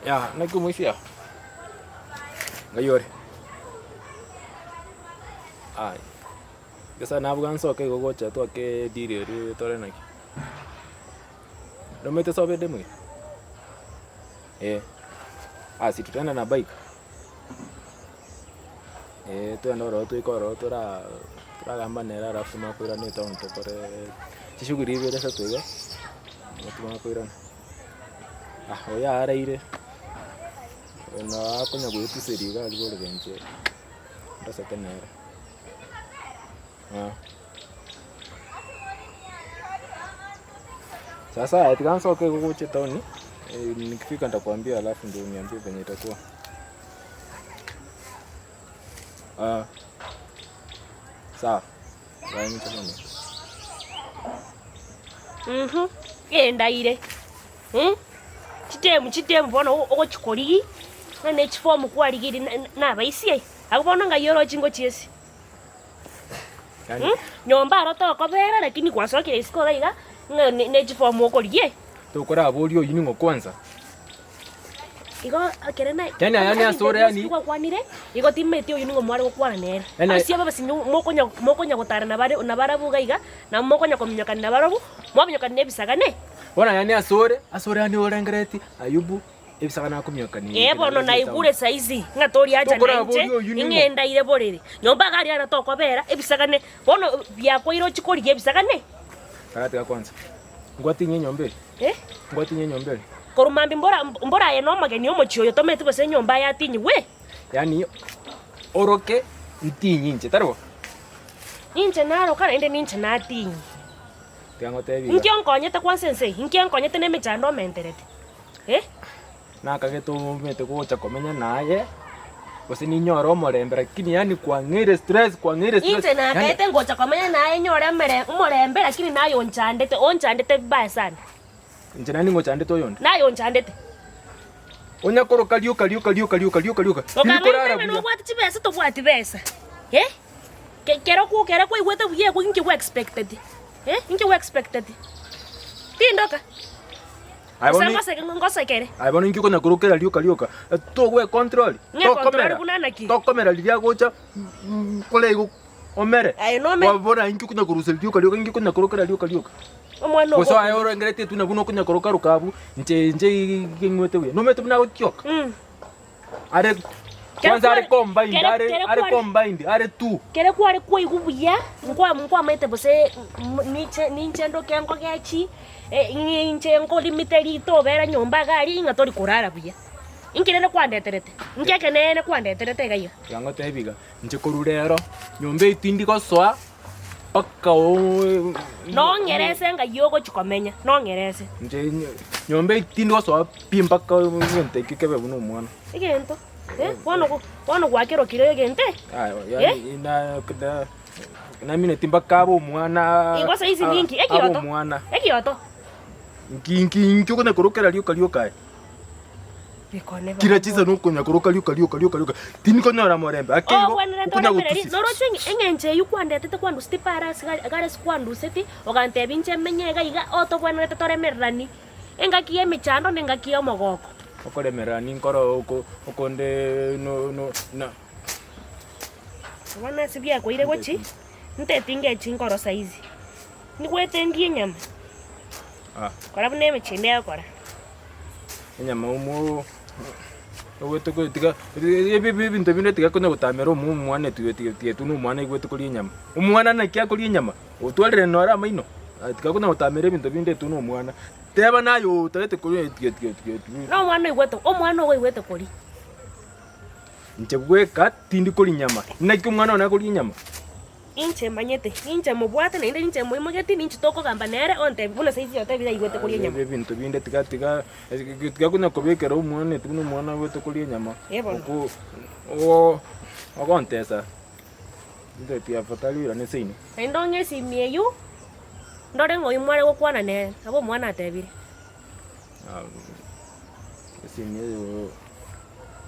Yah, naki omoisia? Ngai ore? Aye, gesa nabuga nsoke igo gocha twake ediri eria tore naki. Nomanyete sobe ende moino? Eh, asi tutaenda na bike? Eh, twende ororo toike ororo tora toragamba nere alafu tumanye koirana etown tokore chishughuli ibere isato iga, tumanye koirana. Ah oyo araire, oyo nabo akonya goetuseria iga aria borere inche ndosete nere. Ah. Sasa aye tiga nsoke igo gocha etown, nikifika nitakuambia alafu ndio uniambie venye itakuwa. Ah. Sawa. Bye mchana. Mhm, endaire mm, chitemu chitemu bono ogochikorigi, ng'a ne chifomu kwarigirie na- na- nabaisia abwo bono ng'ai oroche ngochia ase. Yaani Nyomba aro tokobera lakini gwasokire isiko iga iga, ng'a ne ne chifomu okorigia. tokoraboria oyio ning'o kwanza. Igo ekere na Yaani aya ni ase ore yaani- gwakwanire, igo timanyeti oyio ning'o mware gokwana nere. Yaani- Ase ababasi nyo mokonya mokonya gotara nabare nabarabwo iga iga, nabo mokonya kominyokana nabarabwo, mwaminyokana na ebisagane. Bono aya ni ase ore, ase ore yaani orengereretie Ayubu ebisagane akominyokania Ee bono naigure saizi ng'a tori acha Tokoraboria nainche, oyio ning'o? ing'endaire borere. Nyomba iga aria tokobera ebisagane, bono biakoira ochie korigia ebisagane. Tagatiga kwanza. Ngwatinye enyomba eye? Eh? Ngwatinye enyomba eye? Korwa mambia mbora mbora aye nomogeni omochie oyo tomanyeti gose enyomba aye atinyigwe? Yaani oroke ntinyi inche, tari bo? Inche naroka naende ninche natinyi. Tiga ngotebi iga. Inki onkonyete kwansa ense eye? Inki onkonyete na emechando omenterete? Eh? Nakagete omete gocha komenya naye, gose ninyore omorembe lakini yaani kwang'eire stress kwang'eire stress. Inche nakaete ngocha komenya naye nyore omere omorembe lakini naye onchandete, onchandete vibaya sana. Inche naende ngochandete oyonde. Naye onchandete. Onya koroka rioka rioka rioka rioka rioka rioka. Okang'aina Tirikorara ng'a buya. nobwate chibesa tobwati besa, eh? Ke- kero kwa kero kwaigwete buya ekwo inki gwa expecteti, eh? Inki gwa expecteti? Tindoka. Aye Gose bono ngoseke ngosekere. aye bono inki okonya korokera rioka rioka togwecontrol Ng'e control tokomera buna naki? tokomera riria agocha kore igo omere Aye nomere. Bo- bono inki okonya korusia rioka rioka inki okonya korokera rioka rioka Omwana gose ogo. aye orengeretie tu buna okonya koroka roka abwo inche inche ng'wete buya nomanyete buna agotioka Mm. Are Kere kwanza are kware- combined, kere- are kere are kware- combined, are two. Kere kware kwaigwa buya, nkwa nkwamaete gose m- niche ninche ndoke nkogechi, ninche nkorimite ritobera nyomba iga aria ng'a tori korara buya. Inki rende kwandeterete? Inki ekeneene kwandeterete iga iga? Tiga ngotebi iga, inche korwa rero, nyomba eyio tindi gosoa mpaka oo Nong'erese ng'ai ogochia komenya, nong'erese. Inche nyomba eyio tindi gosoa pi mpaka egento ekio kebe buna omwana. Egento, eh, bono go bono gwakerokire egento eh? Aya yaani na na namineti mpaka abe omwana Igo saizi ninki? abe Ekioto? omwana. Ekioto? Nki nki nki okonya korokera rioka rioka aye? Bikone Kira chinsa nokonya koroka rioka rioka rioka rioka tindikonyora morembe ake igo Ogwenerete okonya oremereri gotusia. noroche ng'a eng'encho eywo kwandetete kwanduseti para ase gare gare ase kwanduseti ogantebia inche menye iga iga otobwenerete toremererani engaki ya emechando na engaki ya omogoko. Okoremererani nkoro oko okonde no no na. Bono ase biakoire gochi nteti ngechi nkoro saizi nigwete ndie enyama Ah. kora buna emechie ende egokora. Enyama omo ogwete tiga ebi ebinto binde tiga konya gotamera omo omwana tiga tiga tiga na omwana aigwete koria enyama. Omwana naki akoria enyama? Otwarire nore amaino? Tiga konya gotamera ebinto binde intwe na omwana. Teba naye otagete koria tiga tiga tiga tiga. Na omwana oigwete omwana ogo oigwete koria. Inche bweka tindi koria nyama, naki omwana one akoria enyama? Inche manyete, ninche mobwate naende ninche moimogeti, ninche tokogamba nere ontebie buna saizi otebire aigwete koria enyama. Ebinto binde tiga tiga tiga konya kobekera omwana eti buna omwana aigwete koria enyama, Eh bono. oko oo ogontesa, ntebia afadhali oirane seino. Naende ong'e esimi eywo, ndore ng'a oyio mware gokwana nere, nabo omwana atebire. Esimi eywo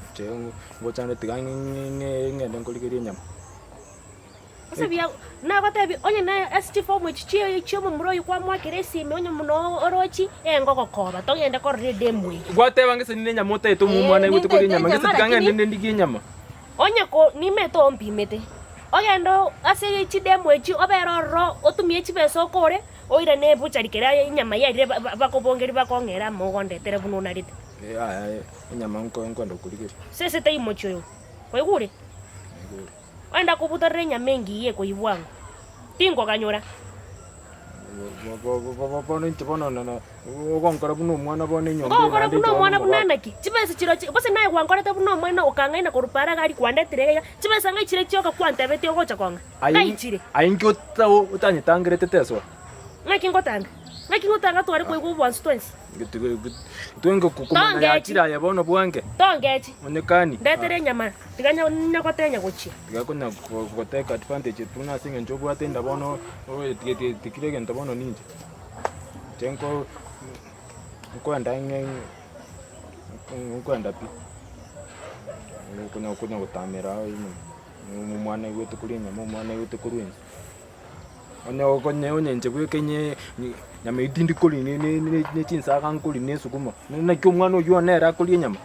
inche ngochande tiga ng'ende nkorigerie enyama. Gose buya nagotebia onye na ase chifomu echi chie chi'omomura oyio kwamoakera esimi onye buna orochi, engogokoba togende korora edemu eyio. Gwateba ngese ninde enyama otaete omoe Ee, omwana aigwete koria nintete enyama, ngese enyama tiga ngende lakini nde ndigie enyama. onye ko nimete ompimete, ogende ase chidemu echi obere ororo otumie chibesa okore, oirane ebuchari kera enyama yarire ba- ba- bakobongeria bakong'era amo ogondetere buna onarete. Yaya enyama nko nkwenda korigeria. Sese taiyo mochie oyo, kwaigure? Naigure. Ogenda kobutorera enyama engiya ekoyia bwango, tinkoganyora. Bono inche bono ogonkora buna omwana bono enyomba eye Ngogokora naende buna inche bono omwana buna omogaka. naki? Chibesa chirochio gose naye gwankorete buna omwana okang'aina korwa para iga aria kwandetire iga iga, chibesa ng'ai chire chioka kwantebetie ogocha kong'a? Ng'ai chire? Aye inki otanyetangerete tesoa? Ng'aki ngotanga? Ng'aki ngotanga tware koigwa obwansu twensi? Twenke komanya Tongechi. yachire aye bono bwange. Tongechi. Onyekani. Ndetere enyama, tiga nya- nyagotenya gochia. Tiga konya goteka advantage tu nase eng'encho obwate enda bono tikire egento bono ninche. Inche nko nkoenda ng'e nkoenda pi. Konya konya gotamera omwana aigwete koria enyama omwana aigwete korwa ense. Onye okonye onye inche bweka inye nyama eywo tindi koria ne ne ne chinsaga nkoria na esukuma, naki omwana oywo one ere akoria enyama.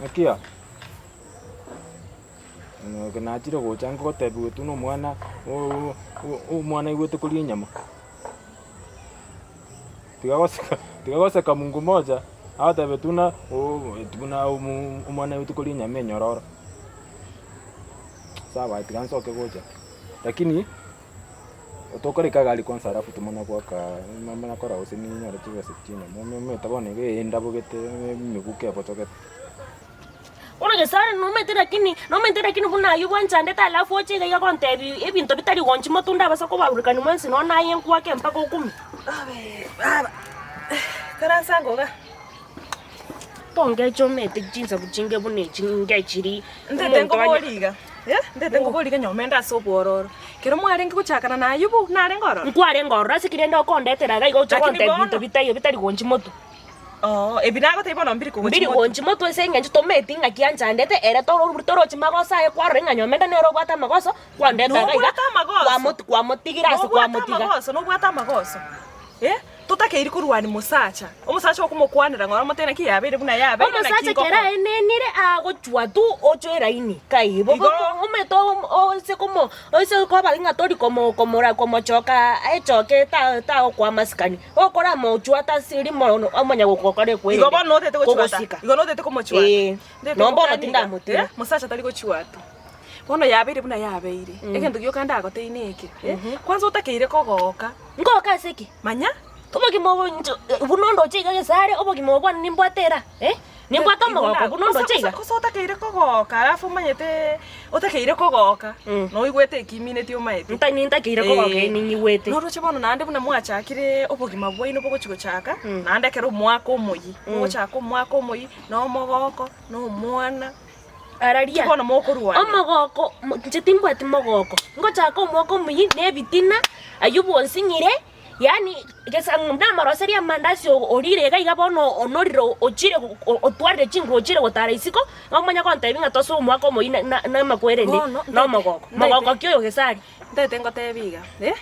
Naki aa? Nachire gocha ngotebiwa tu na omwana omwana aigwete koria enyama. Tiga goseka tiga goseka mungu moja, agotebe tu na buna omwana aigwete koria enyama enyororo. Sawa tiga nsoke gocha, lakini tokoreka iga aria kwanza alafu tomanye goaka momanye korora gose ninyore chibesa chinyama omanyete bono iga endabogete emiguko ebochogete. Bono Nyasae nomanyete lakini, nomanyete lakini buna ayio bwanchandete alafu oche iga iga gontebia ebinto bitari gonchi motwe ndabasa kobaburukania mwensi nonya naye nkwake mpaka okumie. Abe baba, karansa ngoga. Tongeche omete chinsabu chinge buna echi ngechiria Ntete omonto anye. nkobori iga, eh, ntete nkobori iga nyomende ase obwororo. Ekero mwarenge gochakana na Ayubu, narenge ororo? Nkwarenge ororo ase ki rende okondetera iga iga oche Lakini gontebia bono- binto bitaiyo bitari gonchi motwe. Oo, ebi nagotebia bono mbiri kogochia Mbiri motwe. gonchi motwe ase eng'encho tometi ng'aki anchandete ere toro torochi magoso aye kwarora ng'a nyomenda nere obwate amagoso, kwandeta iga iga, Nobwate amagoso. kwamoti kwamotigira ase Nobwate kwamotiga. amagoso, nobwate amagoso. Eh, totakeiri korwania mosacha. Omosacha okomokwanera ng'a oramotebie naki yabeire buna yabeire naki Omosacha ngokora. kera aenenire agochwa tu oche eraini kai bo Igo- omanyete ose komo ose koba ng'a tori komo komora komochoka echoke ta tagokoa amasikani. Okore amochwata ase rimo omanye gokora Igo ekwerende, bono notete gochwata. kogosika. Igo notete komochwata. Ee, Ntete nonya bono gokania iga, tindamotira. eh, Mosacha tari gochwatwa. Bono yabeire buna yabeire. Egento gioka ndagotebie neke, eh, kwanza otakeire kogoka. Ngoka ase ki? Manya. Obogima obo inche buna ondoche iga gese are, obogima obo bwane nimbwate era, eh? Nimbwate omogoko buna ondoche iga. Gose otakeire kogoka alafu omanyete otakeire kogoka noigwete ekimineti omaete. Nta nintakeire kogoka Eh. ee ninyigwete. Noroche bono naende buna mwachakire obogima bwaino bogochi gochaka naende ekero omwaka omoyia mogochaka omwaka omoyia na omogoko na omwana Araria. bono mokorwana. Omogoko mo inche timbwati mogoko, ngochaka omwaka omoyia na ebitina, aywo bwansinyire. Yaani gesa namoroserie amandasi orire iga iga bono onorire ochire otwarire chinguru ochire gotara isiko, omanye gontebia ng'a tosoe omwaka omoyia na- na- namakweri ende Bono, na omogoko. Mogoko ki oyo gese aria? Ntaete ngotebie iga, eh,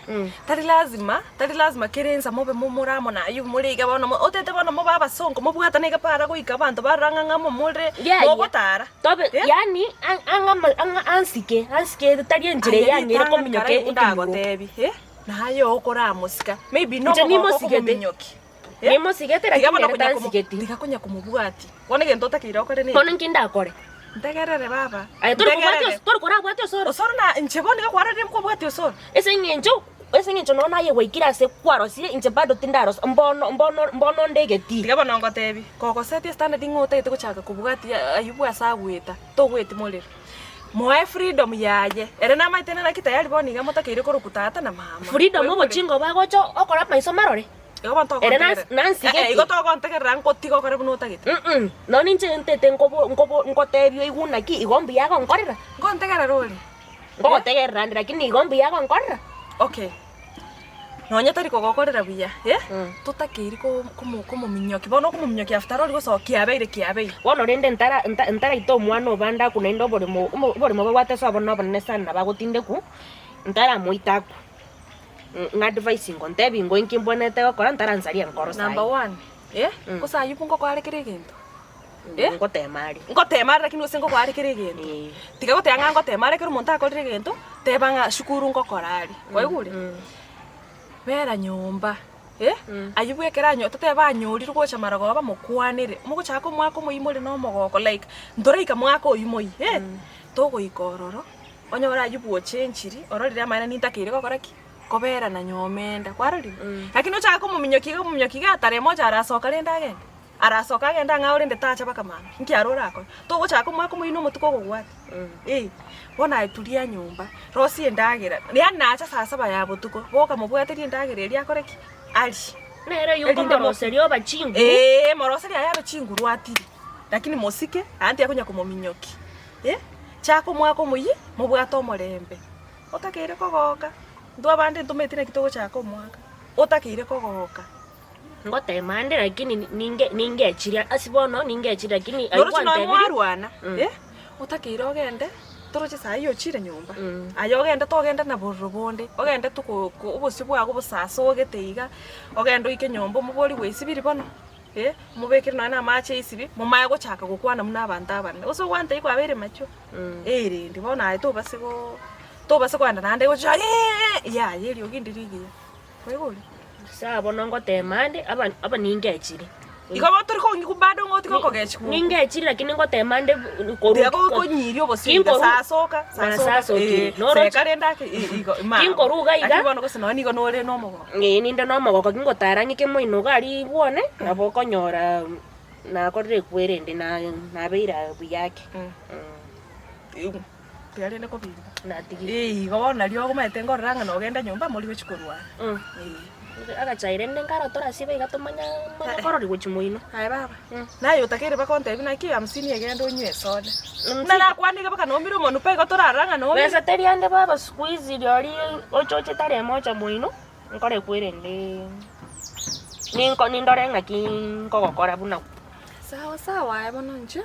tari lazima, tari lazima kera ensa mobe momore amo na aywo more iga bono mo otete bono mobe abasongo mobwatane iga para goika abanto barora ng'a ng'amo more Yaya. mogotara. Tobe Eh? yaani ang- ang'ama ang'a ansike ansike tari enchera Aye eye ang'ire ritang'ani kominyoka kare ekenyoro. ndagotebie, eh. Naye okoramosika, maybe Inche nomogoko nimosigete. okomominyokia. Eh? Nimosigete Tiga lakini bono ere konya komo- tansigeti. tiga konya komobwatia. Bono egento otakeire okore neke. Bono inki ndakore? Ntegerere baba. Aye tori kobwatia Ntegerere. os- tori korabwatia osoro. Osoro na inche bono iga kwarorire nkobwatia osoro. Ase eng'encho, ase eng'encho nonya naye gwaikire ase kwarosire inche bado tindarosa mbono mbono mbono onde egetii. Tiga bono ngotebi, kogosetia standard ng'o otagete gochaka kobwatia aywo ase agoeta, togoeti morero. Moe freedom yaye, ere namaete naki tayari bono iga motakeire korokwa tata na mama. Freedom Oigure? obochingo bagocha okora amaiso marore. Igo bono Ere togontegerera. nansigeti. Eh, eh, igo togontegerera nkotiga okore buna otagete. Mm-mm, nonya ninche ntete nkobo nkobo nkotebia oigwe naki igo mbuya agonkorera. Ngontegerera ore? Ngogotegerera ande lakini igo mbuya agonkorera. Okay. Nonye tari kogokorera buya, eh, totakeiri ko- komo komominyokia. Bono okomominyokia after all gosoa kiabeire kiabeire. Bono rende ntara nta ntaraita omwana obande akwe naende oboremo omo oboremo babwate ase obonene obonene sana nabo agotindekwa, ntaramoita akwe. Ng'advise ingo ntebi ingo inki mbwenerete gokora ntaransaria enkoro saii. Number one, eh, gose aywo ngokoare kera egento, eh, Ngotema aria. Ngotema are lakini gose ngokoare kera egento. Tiga goteba ng'a ngotema are ekero omonto akorire egento, teba ng'a shukuru ngokora aria, kwaigure? Bera nyomba, eh, aywo bwa ekero anyo totebe anyorire gocha marogoba mokwanere, mogochaka omwaka omoyia more na omogoko like, ntoraika mwaka oywo moyia, eh, togoika ororo. Onyore ayio bwochenchiri, ororire amaene nintakeire gokora ki? Kobera na nyomenda, kwarorire? Lakini ochake komominyokia iga komominyokia iga tarehe moja arasoka rende agende, arasoka agende ang'ao rende tacha mpaka mambia, inki aro orakore? Togochaka omwaka omoyio na omotuko ogogwata, eh, bono aye turia nyomba, rosia endagera, yaani nacha saa saba ya botuko, boka mobwaterie endagera eria akore ki? Arie. Nere oyio Erinde mo- nkomoroseria oba chinguru. Eeh, moroserie aye abe chinguru atire, lakini mosike, naende tiakonya komominyokia, eh. Chaka omwaka omoyia, mobwate omorembe, otakeire kogoka. Intwe abande ntomanyeti naki togochaka omwaka, otakeire kogoka. Ngotema ande lakini ninge ningechiria ase bono ningechiria lakini aywo Noroche nonya gwantebirie mwarwana, eh, otakeire ogende, toroche saa hii ochire nyomba, aye ogende togenda na bororo bonde, ogende tu ko ko obosio bwago bosasogete iga, ogende oike nyomba omoborie gwaisibiri bono. Eh, mobekere nonya na amache eisibi, momanye gochaka gokwana buna abanto abanene. Gose ogwantei kwabeire mature? Eh rende bono aye tobase go tobase kogenda naende gochia eeeh yaya eriogi ndiri rigiya. Kwaigure? Sawa bono ngotema ande aba aba ningechire. Igo bono tori kong'igwa bado ng'a otige okogechigwa okwo. Ningechire lakini ngotema ande korwa Tiga go konyiria obosio iga Kinkoru- sasoka sasoka Nasasokire. eh, Noroche- seka rende ake i- igo ma Kinkoru iga iga. Lakini bono gose nonya nigo nore na omogoko. Ee ninde nomogoko kingotara ng'ike moino iga aria bwone, nabo okonyora nakorire ekwere ende na nabeire buya ake. Tiga rende kobimba. Natigire. Ee igo bono nario omanyete nkorora ng'a nogenda nyomba mori gochia korwana. Ee. Agachaire rende nkaro torasibe iga tomanya manya korori gochia moino. Aye baba, naye otakeire bakontebia naki hamsini egende onywe esoda. Buna nakwanire mpaka naumire omonwe pa igo torarora ng'a naumire. Besa teri ande baba siku hizi rirorio ochoche tari emocha moino, nkore kwerende ninko nindore ng'aki nkogokora buna. Sawa sawa aye bono inche.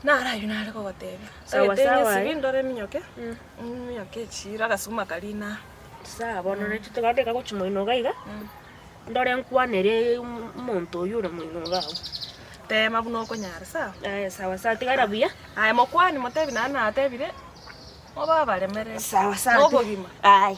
Naro ayio nare kogotebia. Sawa Tagete sawa ng'esibi aye. ndore eminyoke, eminyoke echire agasuma karia ina. Sawa bono rende tiga gochia moino iga iga. Ndore nkwanere omonto oyio ore moino iga agwo. Teema buna okonyara, sawa? Aya sawa sawa, tigara buya. Aye mokwanie motebi naende natebire, obe abaremereri. Sawa sawa. Nobogima. Aya.